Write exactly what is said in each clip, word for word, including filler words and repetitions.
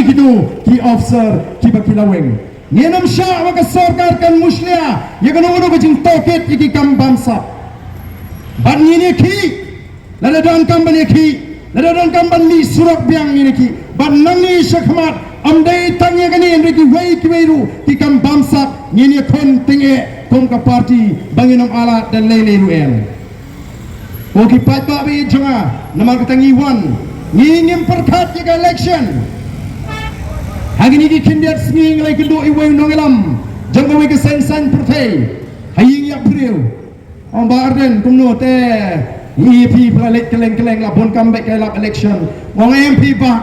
kino ki officer kiba ki la weng. Ngin ym shah ba ka sorkar kan mushlia ïa kano kano ka jingtohkit ïa ki kam bamsap. Bad ngin ïa khih, lada donkam ban ïa khih, lada donkam ban mih surok biang ngin ïa khih. Bad nangne sha khmat, ym dei tang ïa kane, hynrei kiwei kiwei ruh ki kam bamsap ngin ïa khun tyngeh kum ka party ba ngin ym ailad da lei lei ruh em. Ko ki paidbah ba ïeit jong nga, namar kata ngi wan, ngi ngim pyrkhat ïa ka election. Ha kine ki khyndiat sngi ngi la ïakynduh ïa uwei u nongïalam jong kawei ka seng saiñ pyrthei ha ïing ïap briew. Ong Bah Ardent, kumno te ngi phi phi la leit kylleng kylleng, la bun kam beit ka lap election. Ong em phi bah,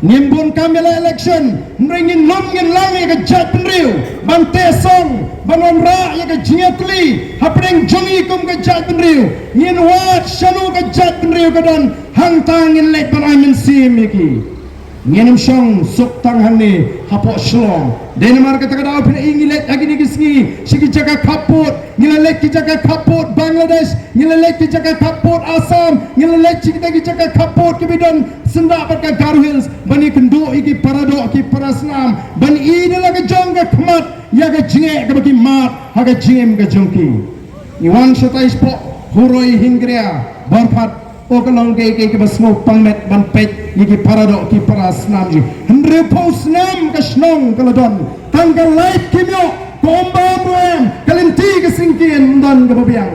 ngim bun kam ïa la election, hynrei ngin lum ngin lang ïa ka jaitbynriew ban teh song, ban wanrah ïa ka jingïatylli hapdeng jong ngi kum ka jaitbynriew. Ngin wad shano ka jaitbynriew ka don, hangta ngin leit ban ai mynsiem ïa ki. Ngin ym shong suk tang hangne hapoh Shillong. Dei namar kata ka daw phi la i ngi leit ha kine ki sngi sha ki jaka khappud, ngi la leit ki jaka khappud Bangladesh, ngi la leit ki jaka khappud Assam, ngi la leit sha kita ki jaka khappud kiba don syndah bad ka Garo Hills, ban ïakynduh ïa ki paradoh ki parasnam, ban i da la ka jong ka khmat ïa ka jingeh kaba ki mad ha ka jingim ka jong ki. Ngi wan shatai shapoh Huroi Hyngrei Borphet, o ka long kaei kaei kaba sngewpang met ban peit ïa ki paradoh ki parasnam jong ngi. Hynriewphew snem ka shnong ka la don, tang ka light kim ïoh, ka umba um ruh em, ka lynti ka syngkien ym don kaba biang.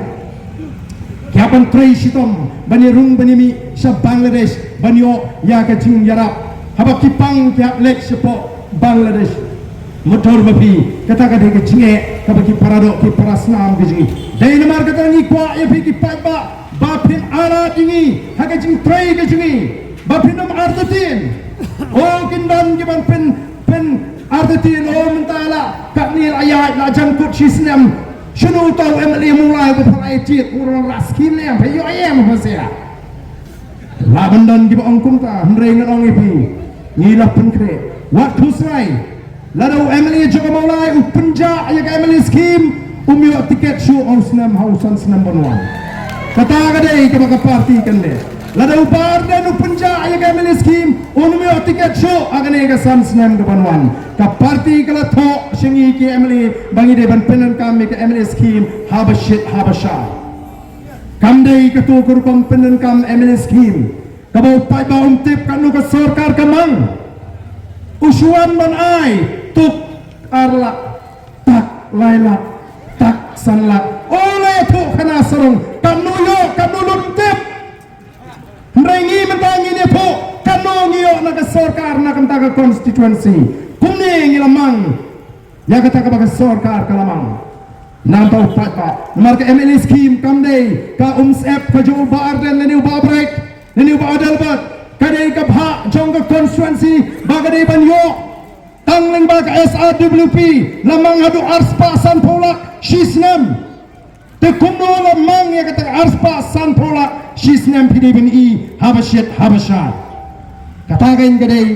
Ki hap ban trei shitom ban ïarung ban ïamih sha Bangladesh ban ïoh ïa ka jingïarap. Haba ki pang ki hap leit shapoh Bangladesh. Mutdur ma phi, kata ka dei ka jingeh kaba ki paradoh ki parasnam ka jong ngi. Dei namar kata ngi kwah ïa phi ki paidbah ba phin ailad ïa ngi ha ka jingtrei ka jong ngi, ba phin ym artatien. O kin don kiban pyn, pyn artatien, o mynta la katne la ïaid la jangkut shisnem. Shano uta u MLA Mawlai ba pha la ïa jied, u rang la skim ne em, pha ïoh em pha sia. Lah ban don kiba ong kumta, hynrei ngan ong ïa phi, ngi la pynkhreh. Wat khuslai. Lada u MLA jong ka Mawlai u pynjah ïa ka MLA scheme, um ïoh tiket shuh ha u snem, ha u san snem ban wan. Kata ka dei kaba ka party kan leh. Lada u Bah Ardent u pynjah ïa ka MLA scheme, um ïoh tiket shuh ha kane ka san snem kaban wan. Ka party ka la thoh sha ngi ki MLA ba ngi dei ban pyndonkam ïa ka MLA scheme haba shit haba shai. Kam dei kato ka rukom pyndonkam MLA scheme kaba u paidbah um tip katno ka sorkar ka mang. U shu wan ban ai tuk ar lak, tak lai lak, tak san lak. O la ïathuh khana sarong, katno ïoh, katno lut, um tip. Hynrei ngi mynta ngin ïathuh katno ngi ïoh na ka sorkar, na ka bynta ka constituency. Kumne ngi la mang ïa kata kaba ka sorkar ka la mang. Namar u paidbah, namar ka MLA scheme kam dei ka umsyep ka jong u Bah Ardent lane u Bah Brek lane u Bah Adelbert. Ka dei ka bhah jong ka constituency ba ka dei ban ïoh. Tang lyngba ka SRWP la mang haduh arspah sanphew lak shisnem. Te kumno la mang ïa kata ka arspah sanphew lak shisnem, phi dei ban i haba shit haba shai. Kata ka dei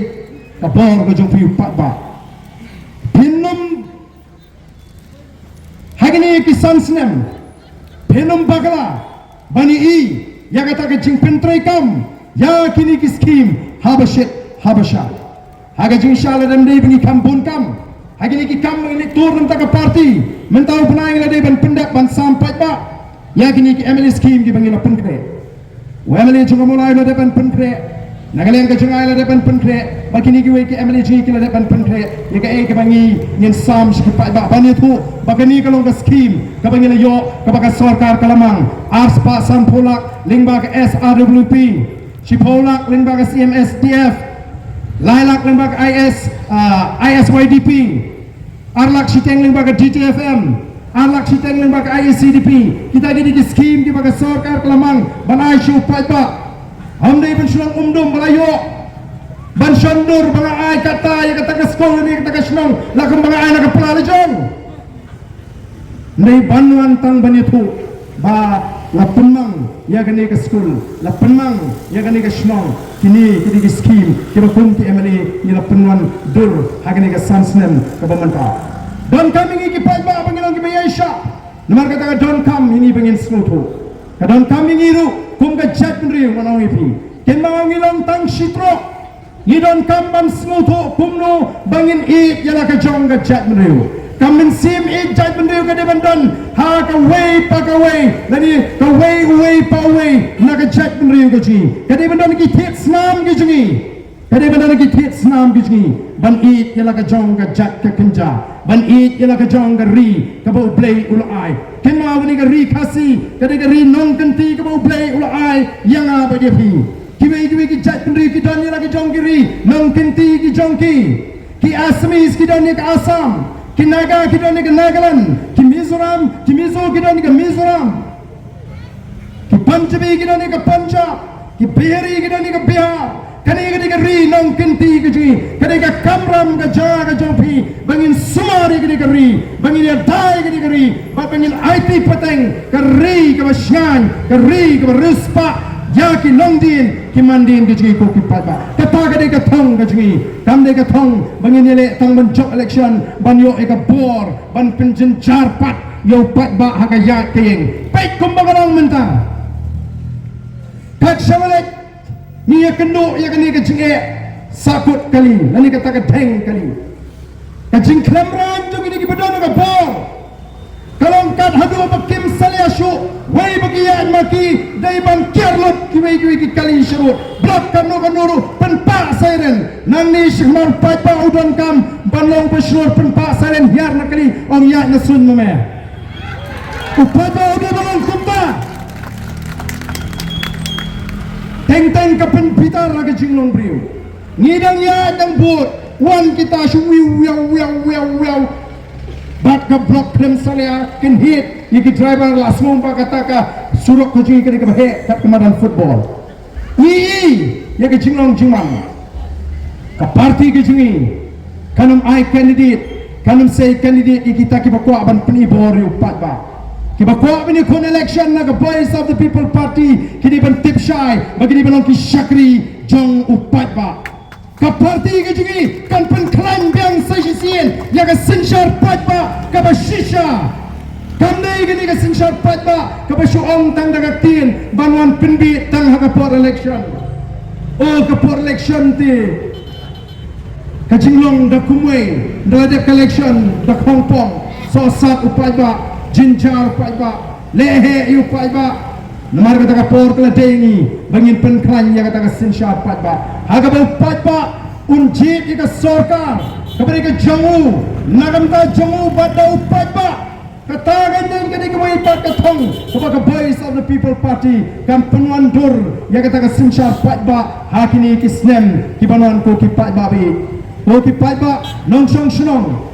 ka bor ka jong phi u paidbah. Phin ym Ha kine ki san snem, phin ym bakla ban i ïa kata ka jingpyntreikam ïa kine ki scheme haba shit haba shai. Ha ka jingshisha lada ym dei ba ngi kham bun kam ha kine ki kam ba ngi leit tur na ka bynta ka party, mynta u bnai ngi la dei ban pyndep ban sam paidbah ïa kine ki MLA scheme kiba ngi la pynkhreh. U MLA jong ka Mawlai u la dep ban pynkhreh. Na ka liang ka jong nga i la dep ban pynkhreh. Bad kine kiwei ki MLA jong ngi ki la dep ban pynkhreh ïa kaei kaba ngi ngin sam sha ki paidbah ban ïathuh ba kane ka long ka scheme kaba ngi la ïoh, kaba ka sorkar ka la mang. Arspah sanphew lak lyngba ka SRWP, shiphew lak lyngba ka CMSDF, lai lak lyngba ka IS, ah, ISYDP. Ar lak shiteng lyngba ka DTFM, ar lak shiteng lyngba ka ISCDP. Kita ki dei ki scheme kiba ka sorkar ka la mang ban ai sha u paidbah. Ym dei ban shu long umdum ba la ïoh, ban shon dur ba nga ai kata ïa kata ka skul ne kata ka shnong, la kumba nga ai na ka pla la jong. Ym dei ban wan tang ban ïathuh ba la pynmang ïa kane ka skul, la pynmang ïa kane ka shnong. Kine ki dei ki scheme kiba kum ki MLA ngi la pynwan dur ha kane ka san snem kaba mynta. Donkam ïa ngi ki paidbah ba ngin long kiba ïaishah. Namar kata ka donkam ïa ngi ba ngin sngewthuh. Ka donkam ïa ngi ruh kum ka jaitbynriew, ngan ong ïa phi, kynmaw ngi long tang shi trok. Ngi donkam ban sngewthuh kum ïeit ïa la ka jong ka jaitbynriew. Ka mynsiem ïeit jaitbynriew ka dei ban don ha kawei pa kawei, lane kawei uwei pa uwei na ka jaitbynriew ka jong ngi. Ka dei ban don ki thied snam ki jong ngi. Ka dei ban don ki thied snam ki jong ngi ban ïeit ïa la ka jong ka jait ka kynja, ban ïeit ïa la ka jong ka ri kaba U Blei u la ai. Kynmaw kane ka ri Khasi ka dei ka ri nongkynti kaba U Blei u la ai ïa nga bad ïa phi. Kiwei kiwei ki jaitbynriew ki don ïa la ka jong ki ri nongkynti ki jong ki. Ki Assamese ki don ïa ka Assam, ki Naga ki don ïa ka Nagaland, ki Mizoram, ki Mizo ki don ïa ka Mizoram, ki Punjabi ki don ïa ka Punjab, ki Bihari ki don ïa ka Bihar. Kane ka dei ka ri nongkynti ka jong ngi, ka dei ka kamram ka jaka jong phi ba ngin sumar ïa kane ka ri, ba ngin ïada ïa kane ka ri, ba, ba ngin aiti pateng ka ri kaba shngaiñ, ka ri kaba riewspah ïa ki longdien ki mandien ka jong ngi ko ki paidbah. Kata ka dei ka thong ka jong ngi. Kam dei ka thong ba ngin ïaleh tang ban jop election ban ïoh ïa ka bor ban pynjynjar pat ïa u paidbah ha ka ïaid ka ïeng. Peit kumba ka long mynta. Kat shaba leit ngi ïakynduh ïa kane ka jingeh sahkut kali lane kata ka deng kali. Ka jingkhlem rang jong kine kiba don ha ka bor ka long kat haduh ba kim salia shuh. Wei ba ki ïaid ma ki dei ban kiar lut kiwei kiwei ki kali sharud. Block kano kano ruh pynpah siren. Nangne shi khmat u paidbah u donkam ban long ba shlur pynpah siren hiar na kali, ong ïaid na suiñ ma me. U paidbah u dei ban long kumta. Teng teng ka pynbitar ha ka jinglong briew. Ngi dang ïaid dang bud, wan kita shu wiaw wiaw wiaw wiaw wiaw. Bad ka block khlem salia kynhied ïa ki driver, la sngew ba kata ka surok ka jong ngi ka dei kaba heh kat ka madan football. Ngi i ïa ka jinglong jingman. Ka party ka jong ngi kan ym ai candidate, kan ym sei candidate ïa kita kiba kwah ban pyni bor ïa u paidbah. Kiba kwah ban ïakhun election na ka Voice of the People Party ki dei ban tip shai ba ki dei ban long ki shakri jong u paidbah. Ka party ka jong ngi kan pynkhlaiñ biang sa shisien ïa ka synshar paidbah kaba shisha. Kam dei kane ka synshar paidbah kaba shu ong tang da ka ktien ban wan pynbieit tang ha ka por election. O ka por election te ka jinglong da kumwei, da la dep ka election da khongpong, sohsat u paidbah, jynjar u paidbah, lehheh ïa u paidbah. Namar kata ka por ka la dei ngi ba ngin pynkhlaiñ ïa kata ka synshar paidbah ha kaba u paidbah un jied ïa ka sorkar kaba dei ka jong u, na ka bynta jong u bad da u paidbah. Kata ka dei, ka dei kawei pat ka thong kaba ka Voice of the People Party kan pynwandur ïa kata ka synshar paidbah ha kine ki snem kiban wan ko ki paidbah baieit. Ko ki paidbah nongshong shnong.